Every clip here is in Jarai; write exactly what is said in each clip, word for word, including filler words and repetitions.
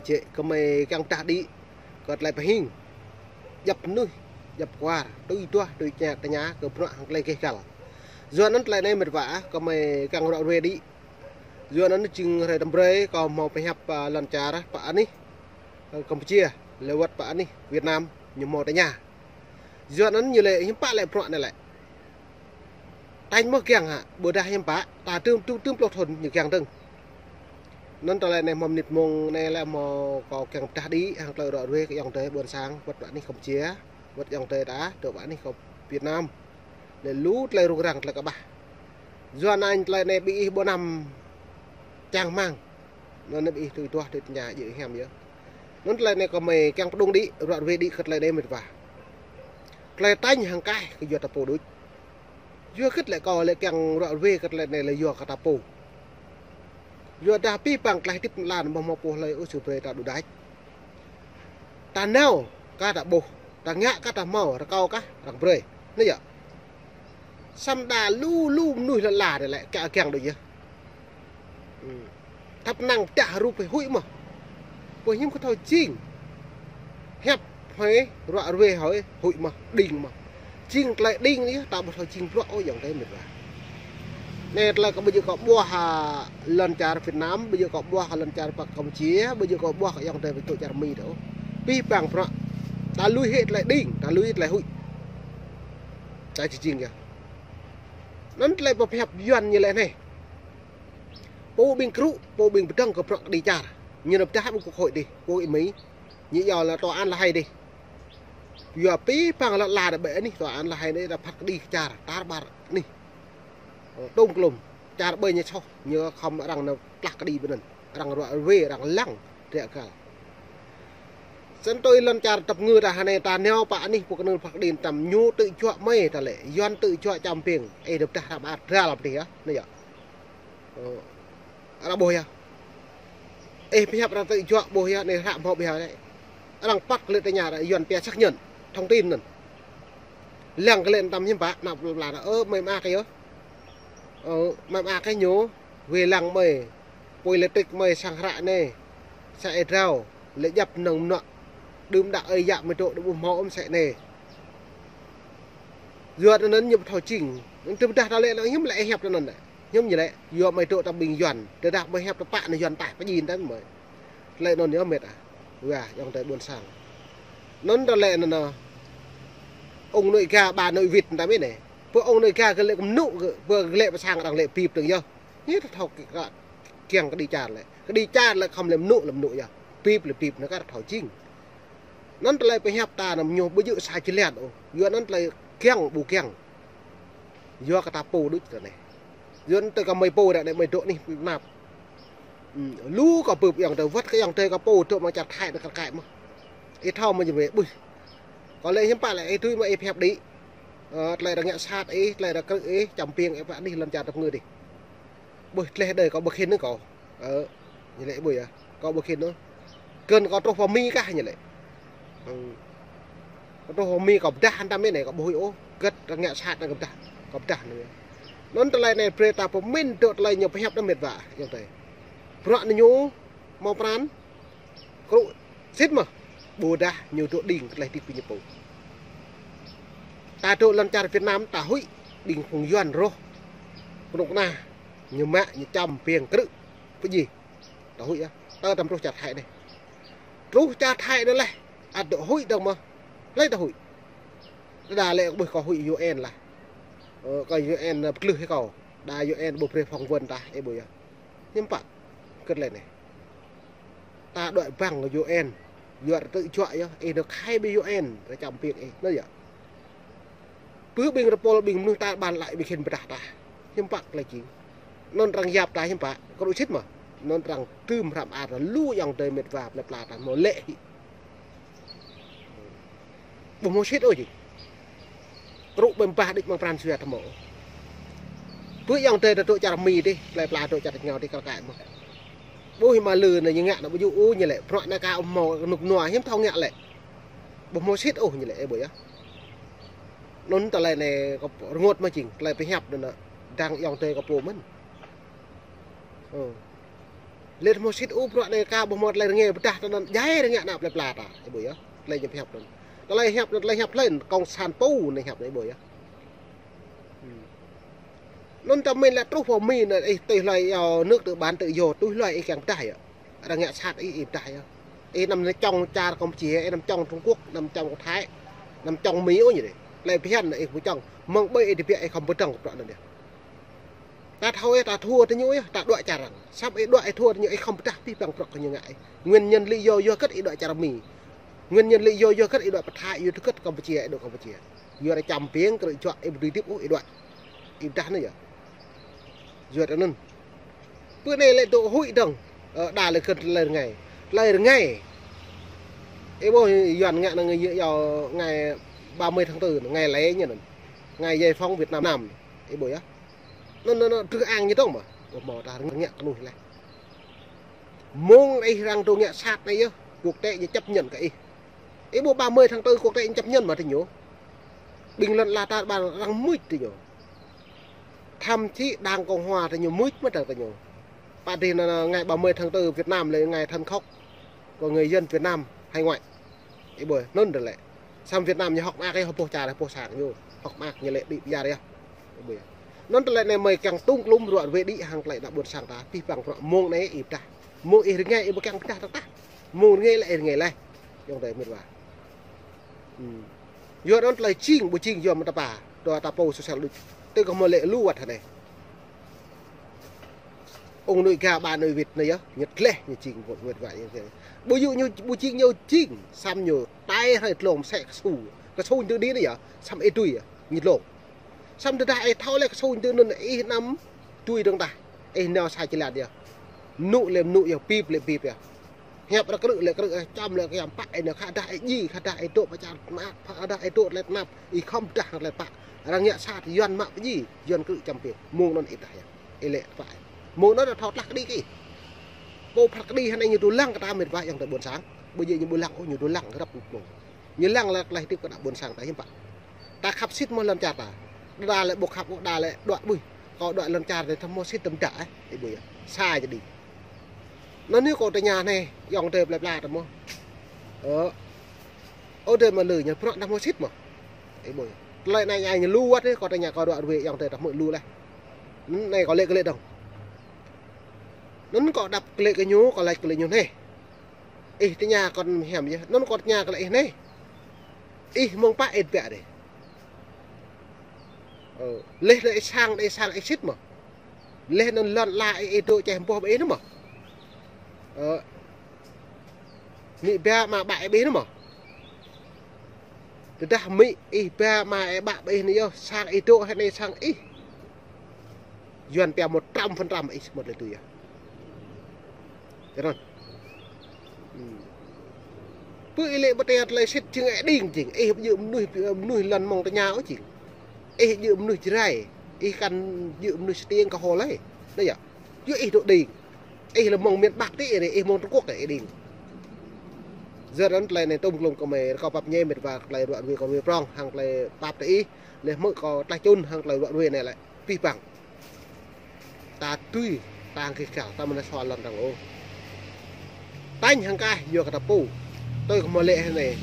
Jĕ kơmơi kiăng pơdah đĭ kơ tơlơi pơhing. Djăp mơnuih, djăp kwar, tui duah, tui tơña, tơña kơ bruă hăng tơlơi gêh găl. Yua anŭn tơlơi anai mĕt wa ah, kơmơi kiăng ruă ruê đĭ. Yua anŭn jing hrơi tơm brơi kâo hmâo pơhiăp, a, lŏn čar pơ anih, ơ, Campuchia, lĕ wơ̆t pơ anih Việt Nam, ñu hmâo tơña. Yua anŭn ñu lĕ hiư̆m pă lĕ bruă anai lĕ. Tañ mơ̆ kiăng hă, ƀôdah hiư̆m pă, ta tơm, tơm, tơm pluh thŭn ñu kiăng dơ̆ng. Anŭn tơlơi anai hmâo mơnit mông anai lĕ hmâo kâo kiăng pơdah đĭ, hăng tơlơi ruă ruê kơ ayŏng adơi ƀôn sang, wơ̆t pơ anih Campuchia, wơ̆t ayŏng adơi ta, dŏ pơ anih kơ Việt Nam. Lĕ lu tơlơi rŭng răng tơlơi kơƀah. Yua anŭn tơlơi anai ƀing ih ƀu anăm čang rơmang. Anŭn ƀing ih tui duah tui tơña djơ̆ hiam yơh. Anŭn tơlơi anai kơmơi kiăng pơđŭng đĭ, ruă ruê đĭ kơ tơlơi anai mĕt wa. Tơlơi tañ hăng kaih kơ yua ta pô đôč. Yua hơget lĕ kâo lĕ kiăng ruă ruê kơ tơlơi anai lĕ yua kơ ta pô. Yua dah pih pang tơlơi hơdip mơlan ƀu hmâo pô hlơi ôh sui brơi ta đôč đač. Ta nao kah ta ƀuh, ta ngă kah ta hmâo, rơkâo kah arăng brơi. Anai yơh. Samơ̆ đa lu lu mơnuih lŏn ala anai lĕ kiăng kiăng đôč yơh. Ư. Tăp năng pơdah rup hơi huĭ mơ̆n. Pô hiư̆m kơ thâo jing. Hiăp hơi, ruă ruê hơi, huĭ mơ̆n, đing mơ̆n. Jing tơlơi đing anai yơh, ta ƀu thâo jing bruă ôh ayŏng adơi mĕt wa. Anai tơlơi kâo ƀu djơ̆ kâo ƀuah, a, lŏn čar Việt Nam, ƀu djơ̆ kâo ƀuah lŏn čar pơ Campuchia, ƀu djơ̆ kâo ƀuah kơ ayŏng adơi ƀu djơ̆ čar Mi ta ôh. Pih pang bruă. Ta lui hĭ tơlơi đing, ta lui tơlơi huĭ. Ta či jing yơh. Anŭn tơlơi pơhiăp Yuan ñu lĕ anai. Pô ƀing krŭ, pô ƀing pơdơ̆ng kơ bruă kơđi čar. Ñu nao pơdah ƀơi quốc hội dih, quốc hội Mi. Ñu iâu là tòa án là hay dih. Yua pih pang lŏn ala đa ƀơi anih tòa án là hay dih, đa phat kơđi čar, tar ƀar anih. Ơ, tôm klôm, čar ƀơi ñu soh, ñu khŏm arăng nao plah kơđi ƀơi anŭn. Arăng ruă ruê, arăng lăng, rĕ kal. Sĭt tui lŏn čar tơpơngư ta hơnai ta nao pơ anih pô kơnơ̆ng phat kơđi tam ñu tŭ juă mơi ta lĕ, Yuan tŭ juă čăm piêng, ê nao pơdah hră mơar dral pơdih yơh, anai yơh. Ơ, arăng ƀuh yơh. Ê, pơhiăp arăng tŭ juă ƀuh yơh, anai hră hmâo ƀiă lĕ. Arăng păt kơ lĕ tơña arăng Yuan pia xác nhận, thông tin anŭn. Lăng kơ lĕ tam hiư̆m pă, nao pơblang, ơ, mơi mơak yơh. Ơ, mơi mơak yơh ñu, wai lăng mơi, pui lĕ tĭk mơi sang hră anai, sa ê drao, lĕ djăp mơnơ̆ng mơnuă, đưm đă ơi yă mơi dŏ, đưm ƀu hmâo ôh mơsĕ anai. Yua anŭn ñu ƀu thâo jing, tơdah ta lĕ anŭn hiư̆m lĕ ê hiăp anŭn lĕ. Hiư̆m ñu lĕ, yua mơi dŏ ta ƀing Yuan, tơdah mơi hiăp tơpă anai Yuan taih pơjing ta mơi. Tơlơi anŭn yơh mĕt ah. Wah, ayŏng adơi ƀôn sang. Anŭn tơlơi anŭn, ông nội gà, bà nội vịt ta mơi anai. Pơ ông nội gà kơ lĕ kơ mơnŭ, pơ kơ lĕ pơ sang arăng lĕ bip dơ̆ng yơh. Ñu ta thâo kơ, kiăng kơđi čar lĕ. Kơđi čar lĕ khŏm lĕ mơnŭ, lĕ mơnŭ yơh. Bip lĕ bip, anŭn kah ta thâo jing. Anŭn tơlơi pơhiăp ta anŭn ñu ƀu djơ̆ sa jơlan ôh. Yua anŭn tơlơi kiăng ƀu kiăng. Yua kơ ta pô đôč tơ anai. Yua anŭn tơ kơ mơi pô đa anai mơi dŏ anih Việt Nam. Ư, lu kơ bưp ayŏng adơi, wơ̆t kơ ayŏng adơi kơ pô dŏ amăng čar Thái anŭn kar kaĭ mơ̆n. Ih thâo mơ̆n jing ƀuh. Kâo lĕ hiư̆m pă lĕ ih tui mơi ih pơhiăp đĭ. Ơ, tơlơi arăng ngă sat ih, tơlơi arăng krư̆ ih, čăm piêng ih pơ anih lŏn čar tơpơngư dih. Ƀuh tơlơi đơi kâo ƀu khĭn nơ̆ng kâo. Ơ, ñu lĕ ƀuh yơh. Kâo ƀu khĭn nơ̆ng. Kơnơ̆ng kâo truh pơ Mi kah ñu lĕ. Ư. Kâo truh pơ Mi kâo pơdah hăn tam mơi anai kâo ƀu huĭ ôh. Hơget arăng ngă sat anŭn kâo pơdah. Kâo pơdah anŭn. Anŭn tơlơi anai brơi ta pơmĭn dŏ tơlơi ñu pơhiăp anŭn mĕt wa, ayŏng adơi. Bruă anŭn ñu hmâo pran. Krŭ sĭt mơ̆n. Ƀôdah ñu dŏ đing kơ tơlơi hơdip kơ ñu pô. Ta dŏ lŏn čar Việt Nam ta huĭ ƀing phung Yuan rŏh. Kơnuk kơna ñu mă, ñu čăm piêng krư̆. Pơjing. Ta huĭ yơh. Tơ tam truh čar Thái anai. Truh čar Thái anai laih. Ăt dŏ huĭ dơ̆ng mơ̆n. Hlơi ta huĭ. Đa lĕ ƀuh kâo huĭ U N lah. Ơ, kơ U N pơtlưh hĭ kâo. Đa U N ƀu brơi phỏng vấn ta, ê ƀuh yơh. Hiư̆m pă. Hơget lĕ anai. Ta đuaĭ ƀăng U N. Yua arăng tŭ juă yơh, ih nao khai ƀing U N, arăng čăm piêng ih, anŭn yơh. Pơ ƀing rơpôl ƀing mơnuih ta ƀan lăi ƀing khĭn pơdah ta. Hiư̆m pă tơlơi jing. Anŭn arăng yap ta hiư̆m pă, kơ rŭ sĭt mơ̆n. Anŭn arăng tơm hră mơar lu ayŏng adơi mĕt wa plơi pla ta hmâo lĕ hĭ. Ƀu hmâo sĭt ôh jing. Krŭ ƀơ̆ng bah đĭč amăng pran jua ta hmâo. Pơ ayŏng adơi ta dŏ čar Mi dih, plơi pla dŏ čar tơngao dih kar kaĭ mơ̆n. Ƀuh hĭ mă lư anai ñu ngă anai ƀu djơ̆ ôh ñu lĕ. Bruă anai ka hmâo rơnŭk rơnua hiư̆m thâo ngă lĕ. Ƀu hmâo sĭt ôh ñu lĕ, ê ƀuh yơh. Anŭn tơlơi anai kâo rơngot mơ̆n jing, tơlơi pơhiăp anŭn anai. Dang ayŏng adơi kâo pô mơ̆n. Ơ. Lĕ hmâo sĭt ôh bruă anai ka ƀu hmâo tơlơi rơngai pơdah tơ anŭn djai rơngiă ană plơi pla ta, ih ƀuh yơh. Tơlơi ñu pơhiăp anŭn. Tơlơi hiăp anŭn, tơlơi hiăp tơlơi kông sản pô anai hiăp anai, ih ƀuh yơh. Anŭn ta mĭn lĕ truh pơ Mi anŭn ih tui hloi yua nước tự bán tự do, tui hloi ih kiăng pơdah yơh. Rơngiă sat ih, ih pơdah yơh. Ih anăm čŏng čar Campuchia, ih anăm čŏng Trung Quốc, anăm čŏng Thái, anăm čŏng Mi ôh ñu dih. Tơlơi phiăn ih ƀu čŏng, mơ̆ng ƀơi ih tơbiă ih khŏm pơdơ̆ng bruă anŭn yơh. Ta thâo yơh, ta thua tơ ñu yơh, ta đuaĭ čar arăng. Samơ̆ ih đuaĭ ih thua tơ ñu, ih khŏm pơdah abih bang bruă kơ ñu ngă ih. Nguyên nhân lý do yua hơget ih đuaĭ čar Mi. Nguyên nhân lý do yua hơget ih đuaĭ pơ Thái, yua hơget Campuchia, ih đuaĭ Campuchia. Yua dah čăm piêng, krư̆ juă, ih ƀu dưi hơdip ôh, ih đuaĭ. Ih pơdah anai yơh. Yua dah anŭn. Bơ anai lĕ dŏ huĭ dơ̆ng. Ơ, đa lĕ kơ tơlơi rơngai. Tơlơi rơngai. Ih ƀuh Yuan ngă anai, yua, yua ngày ba mươi tháng tư, ngày lễ ñu anŭn. Ngày giải phóng Việt Nam. Ih ƀuh yơh. Anŭn, anŭn, anŭn, trư ang ñu dơ̆ng mơ̆. Ƀu hmâo ta rơngiă kơnuih leh. Mơ̆ng ih arăng dŏ ngă sat anai yơh, quốc tế ñu chấp nhận kơ ih. Ih ƀuh ba mươi tháng tư quốc tế ñu chấp nhận mơ̆ tơ ñu. Bình luận la ta ƀar arăng mưč tơ ñu. Thậm chí Đảng Cộng Hòa tơ ñu mưč mơ̆ tơ ñu. Pă dih anŭn, anŭn, ngày ba mươi tháng tư Việt Nam lĕ ngày than khóc của người dân Việt Nam hải ngoại. Ih ƀuh, anŭn tơlơi. Samơ̆ Việt Nam ñu hŏk mơak yơh, hơpuh čar, hơpuh sang ñu. Hŏk mơak ñu lĕ đĭ pơyar yơh. Ih ƀuh. Anŭn tơlơi anai mơi kiăng tŭng klum ruă ruê đĭ hăng tơlơi ană ƀôn sang ta, abih bang bruă mơ̆ng anai ih pơdah. Mơ̆ng ih rơngai ih ƀu kiăng pơdah tah tah. Mơ̆ng rơngai lĕ ih rơngai leh. Ayŏng adơi met wa. Hm. Yua anŭn tơlơi jing, ƀu jing yua mơ̆ ta pă. Dua ta pô sôsial đôč. Tơ kơ hmâo lĕ lu wơ̆t hă anai. Ông nội ga bà nội vịt anai yơh, ñu gleh ñu jing ƀu wơ̆t wơ̆t yơh. Ƀu yua ñu, ƀu jing ñu jing, samơ̆ ñu tai hrơi tlông mơsĕ kơsu. Kơsu ñu tơ đĭ anai yơh, samơ̆ ih tui yơh, ñu tlông. Samơ̆ tơdah ih thâo lĕ kơsu ñu tơ anŭn ih anăm tui dơ̆ng tah. Ih nao sa jơlan yơh. Mơnŭ lĕ mơnŭ yơh, bip lĕ bip yơh. Hiăp arăng krư̆ lĕ krư̆, čăm lĕ čăm, pă ih nao khă dah ih djai, khă dah ih dŏ pơ čar tơnap, khă dah ih dŏ tơlơi tơnap, ih khŏm pơdah tơlơi pă. Arăng ngă sat Yuan mă pơdjai, Yuan krư̆ čăm pĕ. Mơ̆ng anŭn ih pơdah yơh. Ih lĕ pă. Mơ̆ng anŭn thâo tlah kơđi kơ ih. Pô phat kơđi hơnai ñu dŏ lăng kơ ta met wa ayŏng adơi ƀôn sang. Ƀu djơ̆ ñu ƀu lăng ôh, ñu dŏ lăng grăp mơ̆ng. Ñu lăng lĕ tơlơi hơdip kơ ană ƀôn sang ta hiư̆m pă. Ta khăp sĭt mơ̆ lŏn čar ta. Đa lĕ ƀu khăp ôh, đa lĕ đuaĭ ƀuih. Kâo đuaĭ lŏn čar anai thâo hmâo sĭt tơm đă, ih ƀuh yơh. Sa jơđi. Anŭn ñu kâo tơña anai, ayŏng adơi plơi pla ta mơ̆. Ơ. Ơ adơi mơ̆ lơ ñu prŏng ta hmâo sĭt mơ̆. Ih ƀuh yơh. Tơlơi anai ñu lu wơ̆t yơh, kâo tơña kâo ruă ruê ayŏng adơi ta hmư̆ lu leh. Anai kâo lĕ kơ lĕ dơ̆ng. Anŭn kâo đăp kơ lĕ kơ ñu, kâo laĭ kơ lĕ ñu anai. Ih tơña kâo hiam yơh. Anŭn kâo tơña kơ lĕ ih anai. Ih mơ̆ng pă ih tơbiă dih. Ơ, leh anŭn ih sang, ih sang ih sĭt mơ̆. Leh anŭn lŏn la ih, ih dŏ čeh boh ƀơi ih anŭn mơ̆. Ơ, amĭ ba ama ƀă ih ƀơi ih anŭn mơ̆. Tơdah amĭ ih ba ama ih ƀă ƀơi ih anai yơh, sang ih dŏ hơnai sang ih. Yuan pia một trăm phần trăm ih mơ̆t lĕ tui yơh. Yơh anŭn. Hm. Pơ ih lĕ ƀu tơña tơlơi sĭt jing ih đing jing. Ih ƀu djơ̆ mơnuih, mơnuih lŏn mơ̆ng tơña ôh jing. Ih djơ̆ mơnuih Jrai. Ih kăn djơ̆ mơnuih sơtiêng kơ hô lơi. Anai yơh. Yua ih dŏ đing. Ih lĕ mơ̆ng miền Bắc tih ih, ih mơ̆ng Trung Quốc ih đing. Yua anŭn tơlơi anai tŭm klum kơ mơi, rơkâo pap ñe met wa tơlơi ruă ruê kâo ruê prŏng, hăng tơlơi pap tơ ih, leh mơ̆ kâo tlah čun hăng tơlơi ruă ruê anai lĕ. Abih bang. Ta tui, ta hăng kih kal, ta mơnă sua lŏn arăng ôh. Tañ hăng kaih, yua kơ ta pô. Tui kơ hmâo lĕ hơnai.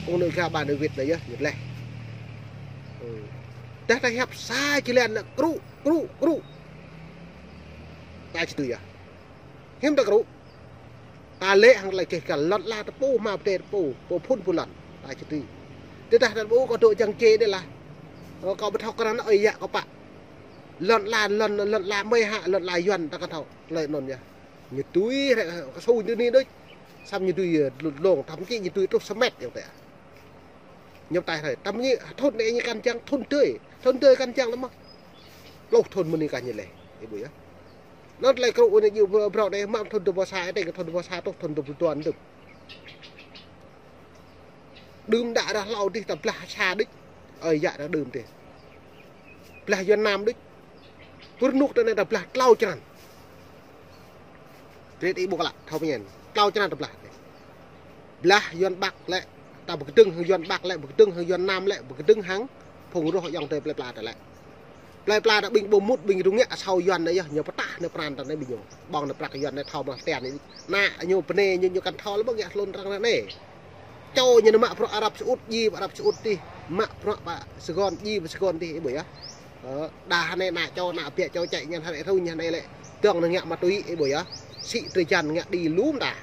Ông nội ga bà nội vịt anai yơh, ñu gleh. Ơ. Dah ta hiăp sa jơlan anŭn krư̆, krư̆, krư̆. Ta či tui yơh. Hiư̆m ta krư̆. Ta lĕ hăng tơlơi kih kal lŏn la ta pô, hmua pơdai ta pô, pô phŭn pô lŏn. Ta či tui. Tơdah ta pô kâo dŏ jang jê dih lah. Ơ, kâo ƀu thâo krăn ơi yă kâo pă. Lŏn la, lŏn, lŏn la mơi hă, lŏn la Yuan ta kăn thâo. Tơlơi anŭn yơh. Ñu tui hrĕ kơsu ñu tơ anai đôč. Samơ̆ ñu tui, ơ, lông, thậm chí ñu tui truh sa met ayŏng adơi. Ñu tai hrơi. Thậm chí thŭn anai ñu kăn jang thŭn tơi. Thŭn tơi kăn jang lăm mơ̆. Pluh thŭn mơ̆ng anai kah ñu leh. Ih ƀuh yơh. Anŭn tơlơi krư̆ anai djơ̆ bruă anai mơ̆ng thŭn dua pluh sa, ih tơ̆ng thŭn dua pluh sa truh thŭn dua pluh dua anŭn. Đưm đă ră hlâo dih ta blah sa đôč. Ơi yă ră đưm dih. Blah Yuan Nam đôč. Pơ rơnŭk ta anai ta blah tlâo črăn. Tơlơi ih ƀuh lă, thâo pơñen. Tlâo črăn ta blah. Blah Yuan Bắc lĕ, ta pơkơdơ̆ng hăng Yuan Bắc lĕ, pơkơdơ̆ng hăng Yuan Nam lĕ, pơkơdơ̆ng hăng phung roh ayŏng adơi plơi pla ta lĕ. Plơi pla ta ƀing ƀu mŭt ƀing rŭng ngă asâo Yuan anai yơh, ñu pơtah anai pran ta anai ƀing ñu. Ƀơ̆ng anai prăk Yuan anai thâo mơ̆ tĕn anai. Ană ñu bơnai ñu, ñu kăn thâo lĕ ƀơ̆ng ngă hlŭn arăng anai. Čô ñu anai mă bruă Arab Saudi, djai pơ Arab Saudi tih. Mă bruă pơ Sài Gòn, djai pơ Sài Gòn tih, ih ƀuh yơh. Ơ, đa anai ană čô, ană biă čô čĕ ñu anai rŭng ñu anai lĕ. Dơ̆ng anai ngă ma túy, ih ƀuh yơh. Sĭ drơi jăn ngă đĭ lŏm ta.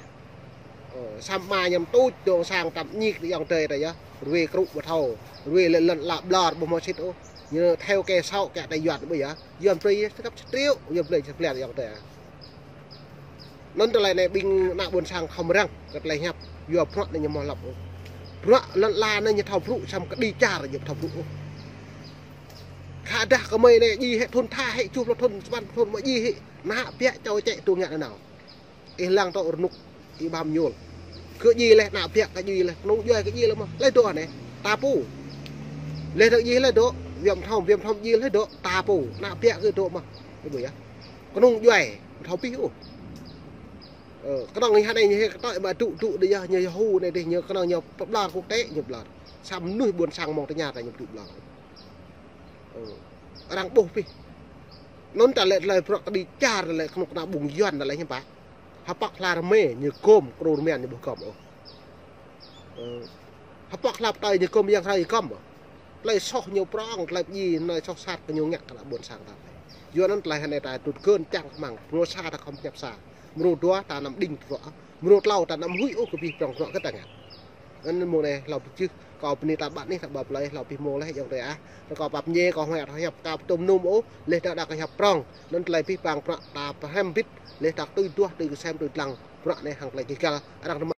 Ơ, samơ̆ ñu tuč dơ̆ng sang tăm ñik ayŏng adơi ta yơh. Ruai krŭ ƀu thâo. Ruai lĕ lŏn ala ƀlŏr ƀu hmâo sĭt ôh. Ñu theo kẻ xấu kẻ ta Yuan ƀuh yơh. Yuan brơi tơkăp sa triệu, Yuan brơi sa blan ayŏng adơi. Anŭn tơlơi anai ƀing ană ƀôn sang khŏm răng kơ tơlơi hiăp. Yua bruă anai ñu hmâo lăp ôh. Bruă lŏn ala anai ñu thâo brŭ, samơ̆ kơđi čar ñu thâo brŭ ôh. Khă dah kơmơi anai djai hĕ thŭn tha hĕ, tơjuh pluh thŭn, sapăn pluh thŭn mă djai hĕ. Ană biă čô čĕ tŭ ngă nanao. Ih lăng tŏ rơnŭk, ih ƀăm ñul. Kơ djai leh, ană biă kơ djai leh, kơnung djuai kơ djai leh mơ̆. Leh dŏ anai, ta pô. Leh dŏ djai leh dŏ, viêm thom, viêm thom djai leh dŏ, ta pô. Ană biă kơ dŏ mơ̆. Ih ƀuh yơh. Kơnung djuai, thâo pih ôh. Ơ, kơnơ̆ng anai ñu hĕ kơtơi mă dŭ dŭ dih yơh, ñu Yahoo anai dih, ñu kơnơ̆ng ñu pơblŏr quốc tế, ñu ƀlŏr. Samơ̆ mơnuih ƀôn sang mơ̆ng tơña ta ñu ƀu dŭ ƀlŏr. Ơ, arăng ƀuh pih. Anŭn ta lĕ tơlơi bruă kơđi čar ta lĕ kơnuk kơna ƀing Yuan ta lĕ hiư̆m pă. Hơpăk hla rơmơi ñu gŏm, kơnuk rơmơi ñu ƀu gŏm ôh. Ơ, hơpăk hla pơtơi ñu gŏm, yang hrơi ñu gŏm ôh. Tơlơi soh ñu prŏng, tơlơi pơdjai, tơlơi soh sat kơ ñu ngă kơ ană ƀôn sang ta. Yua anŭn tơlơi hơnai ta tŭt gơn čang kơmăng, mrô sa ta khŏm pơñăp sa. Mrô dua ta anăm đing tơdruă. Mrô tlâo ta anăm huĭ ôh kơ abih prŏng bruă kơ ta ngă. Anŭn mơ̆ng anai hlâo pơčih, kâo bơni ta ƀă anih ta ƀă plơi, hlâo abih mông leh ayŏng adơi ah. Rơkâo pap ñe kâo hmâo hră hiăp kâo pơtŭm num ôh, leh ta đa kơ hiăp prŏng. Anŭn tơlơi abih bang bruă ta pơhrăm bit, leh ta tui duah tui kơsem tui lăng bruă anai hăng tơlơi gih găl. Arăng